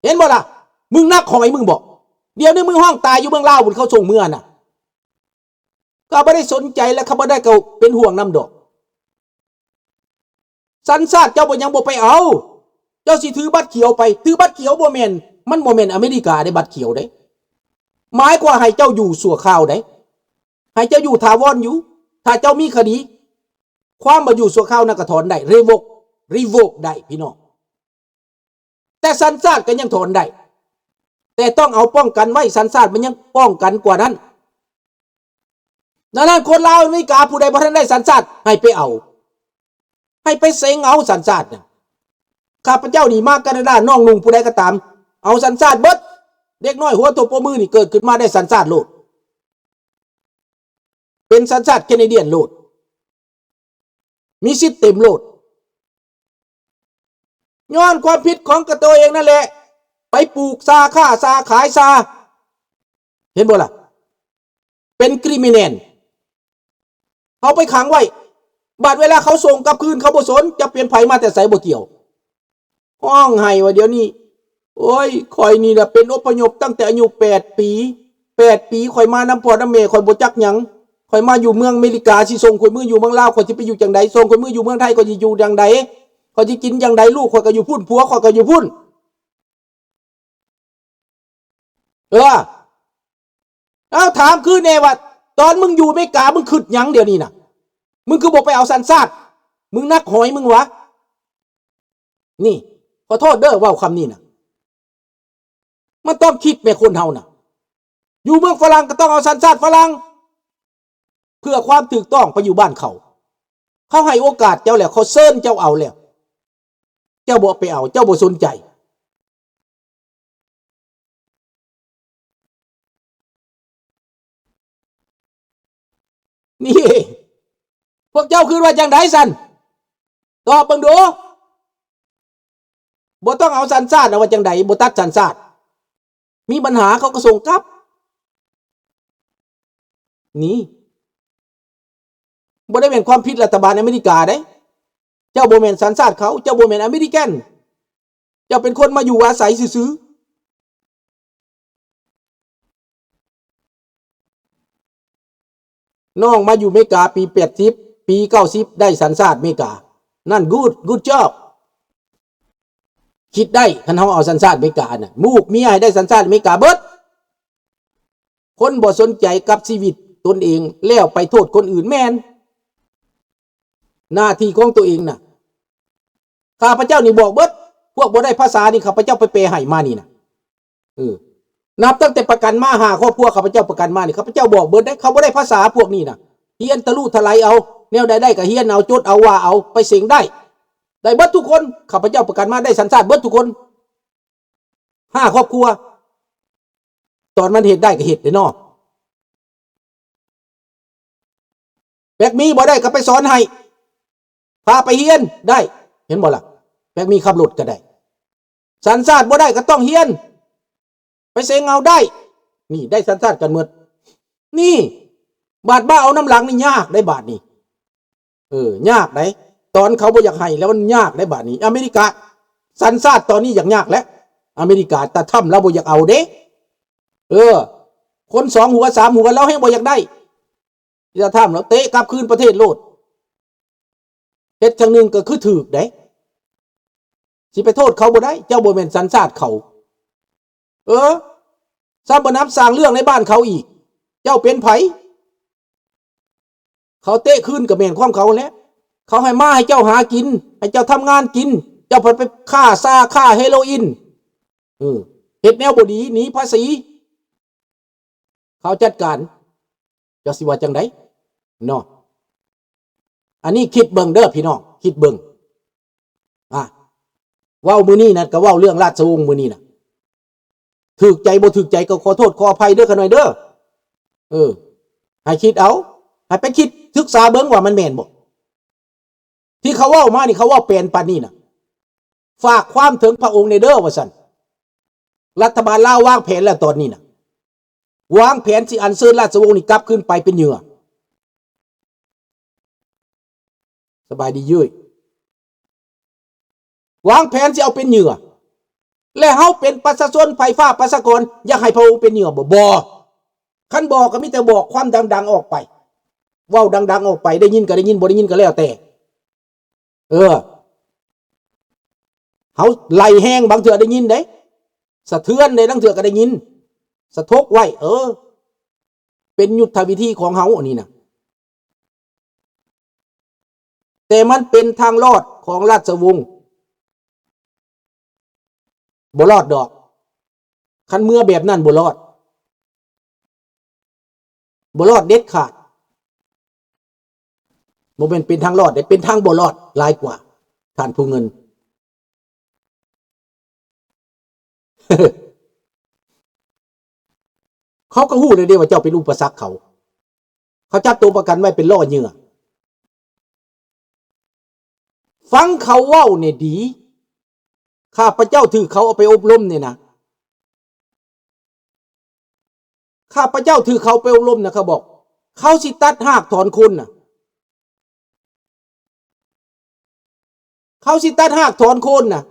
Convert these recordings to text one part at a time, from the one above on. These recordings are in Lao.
ເຫັນບໍ່ລະ? ມຶງນັກຫອຍມຶງບໍ? ດຽວນີ້ມຶງຮ້ອງຕາຍຢູ່ເມືອງລາວພຸ້ນ ເຂົາສົ່ງເມືອນະ. ເຂົາບໍ່ໄດ້ສົນໃຈ ແລະ ເຂົາບໍ່ໄດ້ເປັນຫ່ວງນຳດອກ. ສັນຊາດເຈົ້າບໍ່ ຍັງບໍ່ໄປເອົາ. ເຈົ້າຊິຖືບັດຂຽວໄປ. ຖືບັດຂຽວບໍ່ແມ່ນ, ມັນບໍ່ແມ່ນອາເມລິກາເດ້ ບັດຂຽວເດ້. ໝາຍຄວາມໃຫ້ເຈົ້າຢູ່ຊົ່ວຄາວເດ້. ໃຫ້ເຈົ້າຢູ່ຖາວອນຢູ່. ຖ້າເຈົ້າມີຄະດີ, ຄວາມວ່າຢູ່ຊົ່ວຄາວນັ້ນກໍຖອນໄດ້. revoke, revoke ໄດ້ ພີ່ນ້ອງ. ແຕ່ສັນຊາດກໍຍັງຖອນໄດ້, ແຕ່ຕ້ອງເອົາປ້ອງກັນໄວ້, ສັນຊາດມັນຍັງປ້ອງກັນກວ່ານັ້ນ. ດັ່ງນັ້ນ ຄົນລາວອາເມລິກາຜູ້ໃດບໍ່ທັນໄດ້ສັນຊາດ ໃຫ້ໄປເອົາ, ໃຫ້ໄປເສັງເອົາສັນຊາດນະ. ຂ້າພະເຈົ້ານີ້ມາການາດາ, ນ້ອງນຸ່ງຜູ້ໃດກໍຕາມ ເອົາສັນຊາດເບິດ. ເດັກນ້ອຍຫົວໂຕໂປມືນີ້ເກີດຂຶ້ນມາໄດ້ສັນຊາດໂລດ, ເປັນສັນຊາດແຄນາດຽນໂລດ. ມີສິດເຕັມໂລດ. ຍ້ອນຄວາມຜິດຂອງກະໂຕເອງນັ້ນແຫຼະ ໄປປູກຊາ ຄ້າຊາ ຂາຍຊາ. ເຫັນບໍ່ລະ? ເປັນຄຣິມິແນນ. ເອົາໄປຂັງໄວ້. ບາດເວລາເຂົາສົ່ງກັບຄືນ ເຂົາບໍ່ສົນ, ຈະເປັນໃຜມາແຕ່ໃສບໍ່ກ່ຽວ. ຮ້ອງໄຫ້ວ່າດຽວນີ້ ໂອ້ຍ ຂ້ອຍນີ້ລະເປັນອົບພະຍົບຕັ້ງແຕ່ອາຍຸແປດປີ. ແປດປີ ຂ້ອຍມານຳພໍ່ນຳແມ່ ຂ້ອຍບໍ່ຈັກຫຍັງ. ຂ້ອຍມາຢູ່ເມືອງອາເມລິກາ ຊິສົ່ງຂ້ອຍເມືອຢູ່ເມືອງລາວ ຂ້ອຍຊິໄປຢູ່ຈັ່ງໃດ? ສົ່ງຂ້ອຍເມືອຢູ່ເມືອງໄທ ຂ້ອຍຊິຢູ່ຈັ່ງໃດ? ຂ້ອຍຊິກິນຈັ່ງໃດ? ລູກຂ້ອຍກໍຢູ່ພຸ້ນ ຜົວຂ້ອຍກໍຢູ່ພຸ້ນ. ເອີ ເອົາ ຖາມຄືນແດ່ວ່າ ຕອນມຶງຢູ່ອາເມລິກາ ມຶງຄິດຫຍັງດຽວນີ້ນະ? ມຶງຄືບໍ່ໄປເອົາສັນຊາດ? ມຶງນັກຫອຍມຶງຫວາ? ນີ້ ຂໍໂທດເດີ ເວົ້າຄຳນີ້ນະ. ມັນຕ້ອງຄິດແໝ່ ຄົນເຮົານະ. ຢູ່ເມືອງຝຣັ່ງກໍຕ້ອງເອົາສັນຊາດຝຣັ່ງ ເພື່ອຄວາມຖືກຕ້ອງໄປຢູ່ບ້ານເຂົາ. ເຂົາໃຫ້ໂອກາດເຈົ້າແລ້ວ, ເຂົາເຊີນເຈົ້າເອົາແລ້ວ, ເຈົ້າບໍ່ໄປເອົາ, ເຈົ້າບໍ່ສົນໃຈ. ນີ້ ພວກເຈົ້າຄິດວ່າຈັ່ງໃດຊັ້ນ? ຕອບເບິ່ງດູ. ບໍ່ຕ້ອງເອົາສັນຊາດ ເອົາວ່າຈັ່ງໃດ? ບໍ່ຕັດສັນຊາດ. ມີບັນຫາເຂົາກໍສົ່ງກັບ. ນີ້ ບໍ່ໄດ້ແມ່ນຄວາມຜິດລັດຖະບານອາເມລິກາເດ້. ເຈົ້າບໍ່ແມ່ນສັນຊາດເຂົາ, ເຈົ້າບໍ່ແມ່ນອາເມລິກັນ. ເຈົ້າເປັນຄົນມາຢູ່ອາໄສຊື່ໆ. ນ້ອງມາຢູ່ເມກາປີແປດສິບ, ປີເກົ້າສິບ ໄດ້ສັນຊາດເມກາ. ນັ້ນ good, good job. ຄິດໄດ້, ຄັນເຮົາເອົາສັນຊາດເມການະ, ລູກເມຍໃຫ້ໄດ້ສັນຊາດເມກາເບິດ. ຄົນບໍ່ສົນໃຈກັບຊີວິດຕົນເອງ ແລ້ວໄປໂທດຄົນອື່ນ, ແມ່ນ ໜ້າທີ່ຂອງຕົວເອງນະ. ຂ້າພະເຈົ້ານີ້ບອກເບິດ, ພວກບໍ່ໄດ້ພາສານີ້ ຂ້າພະເຈົ້າໄປແປໃຫ້ມານີ້ນະ. ເອີ ນັບຕັ້ງແຕ່ປະກັນມາຫ້າຄອບຄົວ ຂ້າພະເຈົ້າປະກັນມານີ້ ຂ້າພະເຈົ້າບອກເບິດເດ້. ເຂົາບໍ່ໄດ້ພາສາພວກນີ້ນະ, ຮຽນທະລຸທະໄຫຼເອົາ, ແນວໃດໄດ້ກໍຮຽນເອົາ, ຈົດເອົາ, ວ່າເອົາ, ໄປເສັງໄດ້, ໄດ້ເບິດທຸກຄົນ. ຂ້າພະເຈົ້າປະກັນມາໄດ້ສັນຊາດເບິດທຸກຄົນ ຫ້າຄອບຄົວ. ຕອນມັນເຮັດໄດ້ກໍເຮັດເດ້ເນາະ. ແບກມີບໍ່ໄດ້ກໍໄປສອນໃຫ້, ພາໄປຮຽນໄດ້, ເຫັນບໍ່ລະ? ແບກມີຂັບລົດກໍໄດ້. ສັນຊາດບໍ່ໄດ້ກໍຕ້ອງຮຽນ, ໄປເສັງເອົາໄດ້. ນີ້ໄດ້ສັນຊາດກັນໝົດ. ນີ້ ບາດມາເອົານຳຫຼັງນີ້ຍາກໄດ໋ບາດນີ້. ເອີ ຍາກໄດ໋. ຕອນເຂົາບໍ່ຢາກໃຫ້ແລ້ວມັນຍາກໄດ໋ບາດນີ້. ອາເມລິກາ ສັນຊາດຕອນນີ້ຢາກຍາກແຫຼະ. ອາເມລິກາ ຕາທຳລາວບໍ່ຢາກເອົາເດ້. ເອີ ຄົນສອງຫົວສາມຫົວລາວແຮງບໍ່ຢາກໄດ້. ຕາທຳລາວເຕະກັບຄືນປະເທດໂລດ. ເຮັດຈັ່ງໜຶ່ງກໍຄືຖືກເດ້. ຊິໄປໂທດເຂົາບໍ່ໄດ້, ເຈົ້າບໍ່ແມ່ນສັນຊາດເຂົາ. ເອີ ຊ້ຳບໍ່ໜຳສ້າງເລື່ອງໃນບ້ານເຂົາອີກ. ເຈົ້າເປັນໃຜ? ເຂົາເຕະຄືນກໍແມ່ນຄວາມເຂົາແຫຼະ. ເຂົາໃຫ້ມາໃຫ້ເຈົ້າຫາກິນ, ໃຫ້ເຈົ້າທຳງານກິນ, ເຈົ້າພັດໄປຄ້າຊາ ຄ້າເຮໂລອິນ, ເອີ ເຮັດແນວບໍ່ດີ ໜີພາສີ. ເຂົາຈັດການ, ເຈົ້າຊິວ່າຈັ່ງໃດເນາະ? ອັນນີ້ຄິດເບິ່ງເດີພີ່ນ້ອງ, ຄິດເບິ່ງ. ອ່າ ເວົ້າມື້ນີ້ນະ ກໍເວົ້າເລື່ອງລາຊະວົງມື້ນີ້ນະ. ຖືກໃຈບໍ່ຖືກໃຈກໍຂໍໂທດຂໍອະໄພເດີຂ້ານ້ອຍເດີ. ເອີ ໃຫ້ຄິດເອົາ, ໃຫ້ໄປຄິດສຶກສາເບິ່ງວ່າມັນແມ່ນບໍ່. ທີ່ເຂົາເວົ້າມານີ້ ເຂົາເວົ້າແປນປານນີ້ນະ, ຝາກຄວາມເຖິງພະອົງແດ່ເດີວ່າຊັ້ນ. ລັດຖະບານລາວວາງແຜນແລ້ວຕອນນີ້ນະ, ວາງແຜນຊິອັນເຊີນລາຊະວົງນີ້ກັບຄືນໄປເປັນເຫຍື່ອ. ສະບາຍດີເຢີ້ຍ. ວາງແຜນຊິເອົາເປັນເຫຍື່ອ. ແລະ ເຮົາເປັນປະຊາຊົນ ໄພຟ້າປະຊາກອນ ຢາກໃຫ້ພະອົງເປັນເຫຍື່ອບໍ່? ບໍ່. ຄັນບອກກໍມີແຕ່ບອກຄວາມດັງໆອອກໄປ ເວົ້າດັງໆອອກໄປ ໄດ້ຍິນກໍໄດ້ຍິນ ບໍ່ໄດ້ຍິນກໍແລ້ວແຕ່. ເອີ ເຮົາໄລ່ແຮງ ບາງເທື່ອໄດ້ຍິນເດ້ ສະເທືອນເດ້ ລາງເທື່ອກໍໄດ້ຍິນ ສະທົກໄວ້ ເອີ ເປັນຍຸດທະວິທີຂອງເຮົາອັນນີ້ນະ. ແຕ່ມັນເປັນທາງລອດຂອງລາຊະວົງ ບໍ່ລອດດອກ. ຄັນເມືອແບບນັ້ນບໍ່ລອດ ບໍ່ລອດເດັດຂາດ. ບໍ່ແມ່ນເປັນທາງລອດເດ້ ເປັນທາງບໍ່ລອດຫຼາຍກວ່າ ທ່ານຜູ້ເງິນ. ເຂົາກໍຮູ້ແລ້ວເດ້ວ່າເຈົ້າເປັນອຸປະສັກເຂົາ. ເຂົາຈັບໂຕປະກັນໄວ້ເປັນລໍ້ເຫຍື່ອ. ຟັງເຂົາເວົ້ານີ້ດີ. ຂ້າພະເຈົ້າຖືກເຂົາເອົາໄປອົບຮົມນີ້ນະ. ຂ້າພະເຈົ້າຖືກເຂົາໄປອົບຮົມນະ ເຂົາບອກ ເຂົາຊິຕັດຮາກຖອນໂຄນນະ. ເຂົາຊິຕັດຮາກຖອນໂຄນນະ.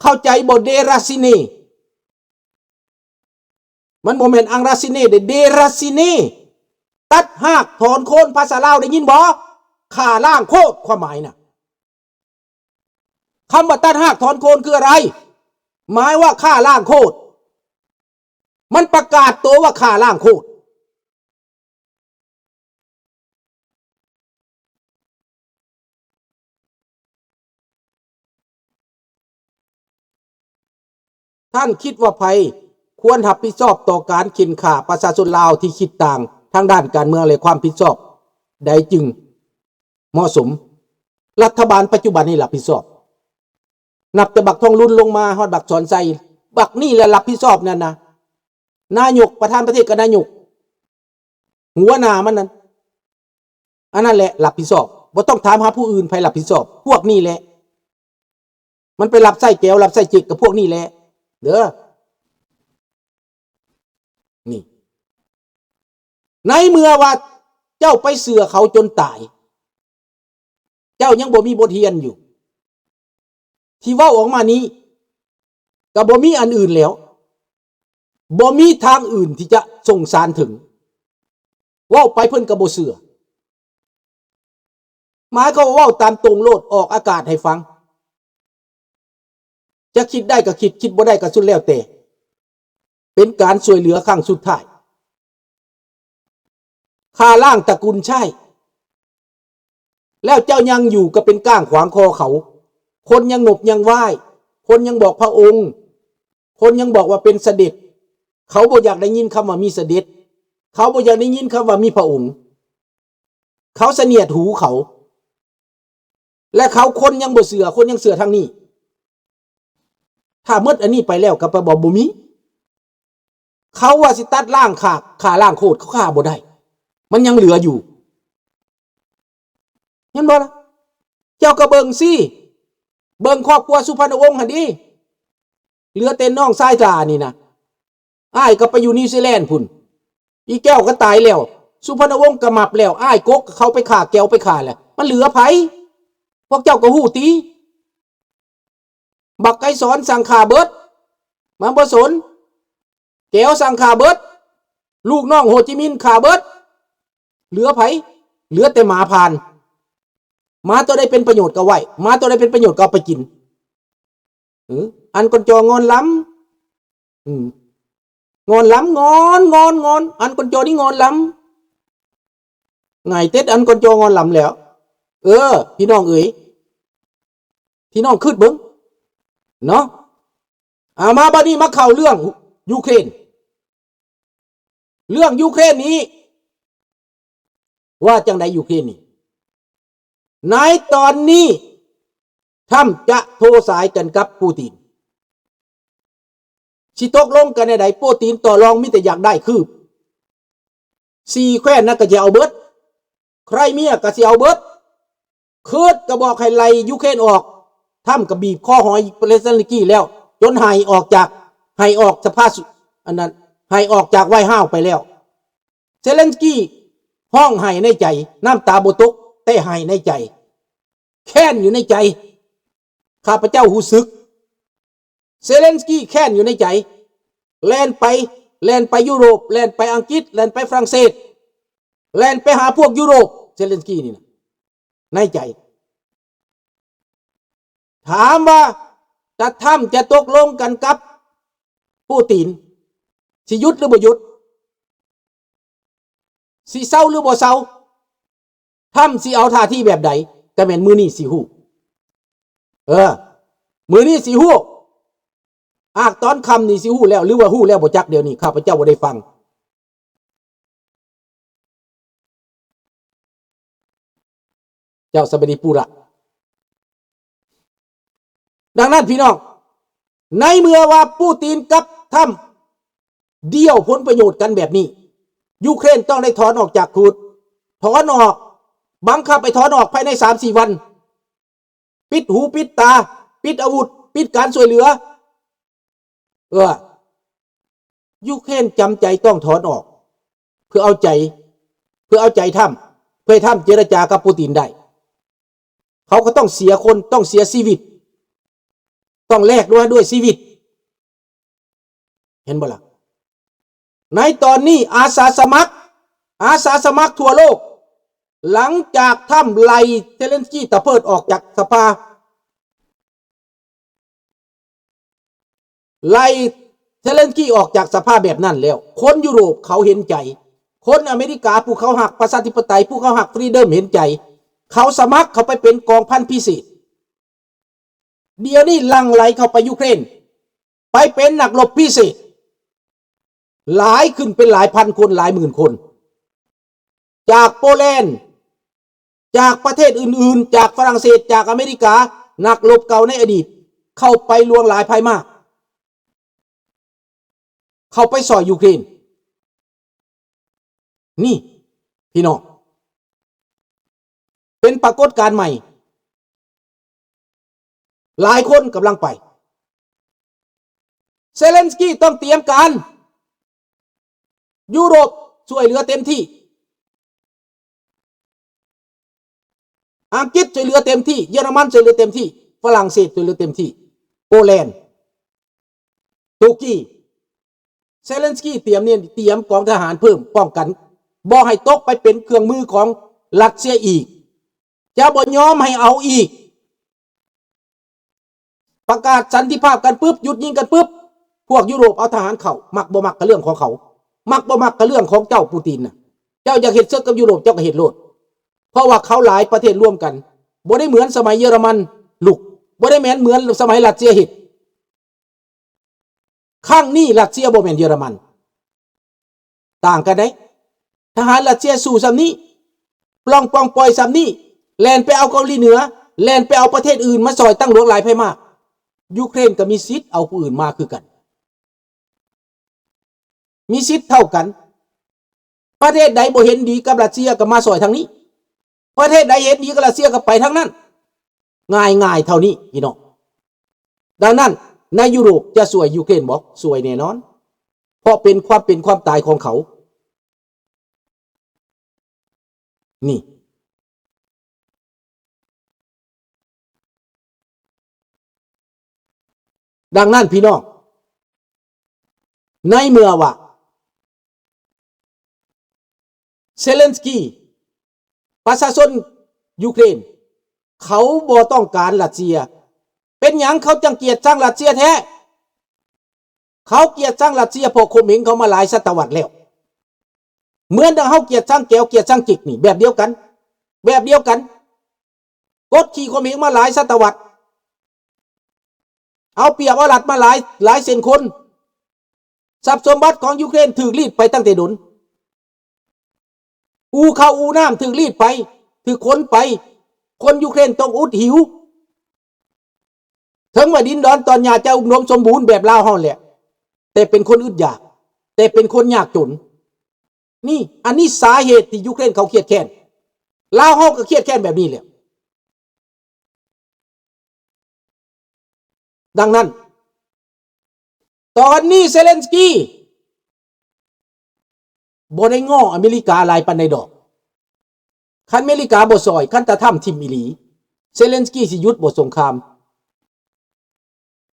ເຂົ້າໃຈບໍ່? ເດຣາຊິເນ. ມັນບໍ່ແມ່ນອັງຣາຊິເນເດ້ ເດຣາຊິເນ. ຕັດຮາກຖອນໂຄນ ພາສາລາວໄດ້ຍິນບໍ່? ຂ້າລ້າງໂຄດ ຄວາມໝາຍນະ. ຄຳວ່າຕັດຮາກຖອນໂຄນຄືອະໄລ? ໝາຍວ່າຂ້າລ້າງໂຄດ. ມັນປະກາດໂຕວ່າຂ້າລ້າງໂຄດ. ທ່ານຄິດວ່າໃຜຄວນຮັບຜິດຊອບຕໍ່ການເຂັ່ນຂ້າປະຊາຊົນລາວທີ່ຄິດຕ່າງທາງດ້ານການເມືອງ ແລະ ຄວາມຜິດຊອບໃດຈຶ່ງເໝາະສົມ? ລັດຖະບານປັດຈຸບັນນີ້ຮັບຜິດຊອບ. ນັບແຕ່ບັກທອງລຸນລົງມາຮອດບັກສອນໄຊ, ບັກນີ້ແຫຼະຮັບຜິດຊອບນັ້ນນະ. ນາຍົກ, ປະທານປະເທດກັບນາຍົກ, ຫົວໜ້າມັນນັ້ນ, ອັນນັ້ນແຫຼະຮັບຜິດຊອບ. ບໍ່ຕ້ອງຖາມຫາຜູ້ອື່ນ, ໃຜຮັບຜິດຊອບ? ພວກນີ້ແຫຼະ. ມັນໄປຮັບໃຊ້ແກວ ຮັບໃຊ້ເຈັກກັບພວກນີ້ແຫຼະເດີ. ນີ້ ໃນເມື່ອວ່າເຈົ້າໄປເຊື່ອເຂົາຈົນຕາຍ, ເຈົ້າຍັງບໍ່ມີບົດຮຽນຢູ່. ທີ່ເວົ້າອອກມານີ້ ກໍບໍ່ມີອັນອື່ນແລ້ວ, ບໍ່ມີທາງອື່ນທີ່ຈະສົ່ງສານເຖິງ. ເວົ້າໄປເພິ່ນກໍບໍ່ເຊື່ອ. ໝາຍຄວາມວ່າເວົ້າຕາມຕົງໂລດ, ອອກອາກາດໃຫ້ຟັງ. ຈະຄິດໄດ້ກໍຄິດ, ຄິດບໍ່ໄດ້ກໍສຸດແລ້ວແຕ່. ເປັນການຊ່ວຍເຫຼືອຄັ້ງສຸດທ້າຍ. ຂ້າລ້າງຕະກຸນໃຊ້. ແລ້ວເຈົ້າຍັງຢູ່ກໍເປັນກ້າງຂວາງຄໍເຂົາ. ຄົນຍັງນົບຍັງໄຫວ້, ຄົນຍັງບອກພະອົງ, ຄົນຍັງບອກວ່າເປັນສະເດັດ. ເຂົາບໍ່ຢາກໄດ້ຍິນຄຳວ່າມີສະເດັດ. ເຂົາບໍ່ຢາກໄດ້ຍິນຄຳວ່າມີພະອົງ. ເຂົາສະໜຽດຫູເຂົາ. ແລະ ເຂົາຄົນຍັງບໍ່ເຊື່ອ, ຄົນຍັງເຊື່ອທາງນີ້. ຖ້າໝົດອັນນີ້ໄປແລ້ວກໍແປວ່າບໍ່ມີ. ເຂົາວ່າຊິຕັດລ້າງຂາ, ຂ້າລ້າງໂຄດ, ເຂົາຂ້າບໍ່ໄດ້. ມັນຍັງເຫຼືອຢູ່. ເຫັນບໍ່ລະ? ເຈົ້າກໍເບິ່ງຊິ, ເບິ່ງຄອບຄົວສຸພານຸວົງຫັ້ນເດ. ເຫຼືອແຕ່ນ້ອງຊາຍຫຼ້ານີ້ນະ. ອ້າຍກໍໄປຢູ່ນິວຊີແລນພຸ້ນ. ອີແກ້ວກໍຕາຍແລ້ວ. ສຸພານຸວົງກໍໝັບແລ້ວ. ອ້າຍກົກກໍເຂົ້າໄປຂ້າແກ້ວໄປຂ້າແລ້ວ. ມັນເຫຼືອໃຜ? ພວກເຈົ້າກໍຮູ້ຕິ. ບັກໄກສອນສັ່ງຂ້າເບິດ. ມັນບໍ່ສົນ. ແກ້ວສັ່ງຂ້າເບິດ. ລູກນ້ອງໂຮຈິມິນຂ້າເບິດ. ເຫຼືອໃຜ? ເຫຼືອແຕ່ໝາຜ່ານ. ໝາຕົວໃດເປັນປະໂຫຍດກໍໄຫວ້. ໝາຕົວໃດເປັນປະໂຫຍດກໍເອົາໄປກິນ. ເອີ ອັນກອນຈໍງອນລຳ. ອືມ ງອນລຳ ງອນ ງອນ ງອນ ອັນກອນຈໍນີ້ງອນລຳ. ຫງາຍເຕັດອັນກອນຈໍງອນລຳແລ້ວ. ເອີ ພີ່ນ້ອງເອີຍ ພີ່ນ້ອງຄິດເບິ່ງເນາະ. ອາ ມາບັດນີ້ມາເຂົ້າເລື່ອງຢູເຄຣນ. ເລື່ອງຢູເຄຣນນີ້ ວ່າຈັ່ງໃດຢູເຄຣນນີ້? ໃນຕອນນີ້ ທຣຳຈະໂທສາຍກັນກັບປູຕິນ ຊິຕົກລົງກັນແນວໃດ? ປູຕິນຕໍ່ລອງມີແຕ່ຢາກໄດ້ຄືບ ສີ່ແຄວ້ນນັ້ນກໍຊິເອົາເບິດ, ໄຄຣເມຍກໍຊິເອົາເບິດ. ຄິດກໍບອກໃຫ້ໄລ່ຢູເຄຣນອອກ, ທຣຳກໍບີບຄໍຫອຍເຊເລັນສກີແລ້ວ ຈົນໄຫ້ອອກຈາກ, ໄຫ້ອອກສະພາ ອັນນັ້ນ, ໄຫ້ອອກຈາກໄວທເຮົາໄປແລ້ວ. ເຊເລັນສກີຮ້ອງໄຫ້ໃນໃຈ, ນ້ຳຕາບໍ່ຕົກ, ແຕ່ໄຫ້ໃນໃຈ, ແຄ້ນຢູ່ໃນໃຈ. ຂ້າພະເຈົ້າຮູ້ສຶກ ເຊເລັນສກີແຄ້ນຢູ່ໃນໃຈ ແລ່ນໄປ ແລ່ນໄປຢູໂຣບ ແລ່ນໄປອັງກິດ ແລ່ນໄປຝຣັ່ງເສດ ແລ່ນໄປຫາພວກຢູໂຣບ ເຊເລັນສກີນີ້ນະ ໃນໃຈ. ຖາມວ່າ ຕາທຳຈະຕົກລົງກັນກັບປູຕິນ ຊິຢຸດຫຼືບໍ່ຢຸດ? ຊິເຊົາຫຼືບໍ່ເຊົາ? ທຳຊິເອົາທ່າທີແບບໃດ? ກະແມ່ນມື້ນີ້ຊິຮູ້. ເອີ ມື້ນີ້ຊິຮູ້. ອາກຕອນຄ່ຳນີ້ຊິຮູ້ແລ້ວ ຫຼືວ່າຮູ້ແລ້ວບໍ່ຈັກດຽວນີ້ ຂ້າພະເຈົ້າບໍ່ໄດ້ຟັງ. ເຈົ້າສະບາຍດີປູຣະ. ດັ່ງນັ້ນພີ່ນ້ອງ ໃນເມື່ອວ່າປູຕິນກັບທຳ ດຽວຜົນປະໂຫຍດກັນແບບນີ້ ຢູເຄຣນຕ້ອງໄດ້ຖອນອອກຈາກຄູດ ຖອນອອກ ບັງຄັບໃຫ້ຖອນອອກພາຍໃນສາມສີ່ວັນ ປິດຫູປິດຕາ ປິດອາວຸດ ປິດການຊ່ວຍເຫຼືອ. ເອີ ຢູເຄຣນຈຳໃຈຕ້ອງຖອນອອກ ເພື່ອເອົາໃຈ ເພື່ອເອົາໃຈທຳ ເພື່ອໃຫ້ທຳເຈລະຈາກັບປູຕິນໄດ້. ເຂົາກໍຕ້ອງເສຍຄົນ ຕ້ອງເສຍຊີວິດ ຕ້ອງແລກດ້ວຍ ດ້ວຍຊີວິດ. ເຫັນບໍ່ລະ? ໃນຕອນນີ້ອາສາສະໝັກ ອາສາສະໝັກທົ່ວໂລກ ຫຼັງຈາກທຳໄລ່ເຊເລັນສກີຕະເພີດອອກຈາກສະພາ ໄລ່ເຊເລັນສກີອອກຈາກສະພາແບບນັ້ນແລ້ວ ຄົນຢູໂຣບເຂົາເຫັນໃຈ ຄົນອາເມລິກາຜູ້ເຂົາຮັກປະຊາທິປະໄຕ ຜູ້ເຂົາຮັກຟຣີດອມເຫັນໃຈ ເຂົາສະໝັກເຂົ້າໄປເປັນກອງພັນພິເສດ. ດຽວນີ້ຫຼັ່ງໄຫຼເຂົ້າໄປຢູເຄຣນ ໄປເປັນນັກລົບພິເສດ ຫຼາຍຂຶ້ນເປັນຫຼາຍພັນຄົນ ຫຼາຍໝື່ນຄົນ ຈາກໂປແລນ ຈາກປະເທດອື່ນໆ ຈາກຝຣັ່ງເສດ ຈາກອາເມລິກາ ນັກລົບເກົ່າໃນອະດີດ ເຂົ້າໄປຫຼວງຫຼາຍພາຍມາກ ເຂົ້າໄປຊ່ອຍຢູເຄຣນ. ນີ້ພີ່ນ້ອງ ເປັນປາກົດການໃໝ່ ຫຼາຍຄົນກຳລັງໄປ. ເຊເລັນສກີຕ້ອງຕຽມການ ຢູໂຣບຊ່ວຍເຫຼືອເຕັມທີ່ ອັງກິດຊ່ວຍເຫຼືອເຕັມທີ່ ເຢຍລະມັນຊ່ວຍເຫຼືອເຕັມທີ່ ຝຣັ່ງເສດຊ່ວຍເຫຼືອເຕັມທີ່ ໂປແລນ ຕຸກກີ. ເຊເລັນສກີຕຽມນີ້ ຕຽມກອງທະຫານເພີ່ມ ປ້ອງກັນບໍ່ໃຫ້ຕົກໄປເປັນເຄື່ອງມືຂອງຣັດເຊຍອີກ ຈະບໍ່ຍອມໃຫ້ເອົາອີກ. ປະກາດສັນຕິພາບກັນປຶບ ຢຸດຍິງກັນປຶບ ພວກຢູໂຣບເອົາທະຫານເຂົ້າ ມັກບໍ່ມັກກະເລື່ອງຂອງເຂົາ ມັກບໍ່ມັກກະເລື່ອງຂອງເຈົ້າປູຕິນນະ. ເຈົ້າຢາກເຮັດເສິກກັບຢູໂຣບ ເຈົ້າກໍເຮັດໂລດ ເພາະວ່າເຂົາຫຼາຍປະເທດລວມກັນ ບໍ່ໄດ້ເໝືອນສະໄໝເຢຍລະມັນລຸກ ບໍ່ໄດ້ແມ່ນເໝືອນສະໄໝຣັດເຊຍເຮັດ. ຄັ້ງນີ້ຣັດເຊຍບໍ່ແມ່ນເຢຍລະມັນ ຕ່າງກັນເດ້. ທະຫານຣັດເຊຍສູ້ສ່ຳນີ້ ປ່ອງປ່ອງປ່ອຍສ່ຳນີ້ ແລ່ນໄປເອົາເກົາຫຼີເໜືອ ແລ່ນໄປເອົາປະເທດອື່ນມາຊ່ອຍຕັ້ງຫຼວງຫຼາຍໄພມາກ. ຢູເຄຣນກໍມີສິດເອົາຜູ້ອື່ນມາຄືກັນ ມີສິດເທົ່າກັນ. ປະເທດໃດບໍ່ເຫັນດີກັບຣັດເຊຍກໍມາຊ່ອຍທາງນີ້ ປະເທດໃດເຫັນດີກັບຣັດເຊຍກໍໄປທາງນັ້ນ ງ່າຍໆເທົ່ານີ້ພີ່ນ້ອງ. ດັ່ງນັ້ນໃນຢູໂຣບຈະຊ່ວຍຢູເຄຣນບໍ່? ຊ່ວຍແນ່ນອນ ເພາະເປັນຄວາມເປັນຄວາມຕາຍຂອງເຂົານີ້. ດັ່ງນັ້ນພີ່ນ້ອງ ໃນເມື່ອວ່າເຊເລັນສກີ ປະຊາຊົນຢູເຄຣນ ເຂົາບໍ່ຕ້ອງການຣັດເຊຍ. ເປັນຫຍັງເຂົາຈັ່ງກຽດຊັງຣັດເຊຍແທ້? ເຂົາກຽດຊັງຣັດເຊຍເພາະຂົ່ມເຫງເຂົາມາຫຼາຍສະຕະວັດແລ້ວ. ເໝືອນດັ່ງເຮົາກຽດຊັງແກວ ກຽດຊັງຈິກນີ້ ແບບດຽວກັນ ແບບດຽວກັນ. ກົດຂີ່ຂົ່ມເຫງມາຫຼາຍສະຕະວັດ ເອົາປຽບເອົາລັດມາຫຼາຍ ຫຼາຍເຊັ່ນຄົນ. ຊັບສົມບັດຂອງຢູເຄຣນຖືກລີດໄປຕັ້ງແຕ່ດົນ. ອູ່ເຂົ້າອູ່ນ້ຳຖືກລີດໄປ ຖືກຂົນໄປ. ຄົນຢູເຄຣນຕ້ອງອຸດຫິວ. ເຖິງວ່າດິນດອນຕອນຫຍ້າຈະອຸດົມສົມບູນແບບລາວເຮົາແຫຼະ ແຕ່ເປັນຄົນອຶດຢາກ ແຕ່ເປັນຄົນຍາກຈົນ. ນີ້ ອັນນີ້ສາເຫດທີ່ຢູເຄຣນເຂົາຄຽດແຄ້ນ. ລາວເຮົາກໍຄຽດແຄ້ນແບບນີ້ແຫຼະ. ດັ່ງນັ້ນ ຕອນນີ້ເຊເລັນສກີບໍ່ໄດ້ງໍ້ອາເມລິກາຫຼາຍປານໃດດອກ. ຄັນເມລິກາບໍ່ຊ່ອຍ ຄັນຕາທຳຖິ້ມອີ່ຫຼີ ເຊເລັນສກີຊິຢຸດບໍ່ສົງຄາມ?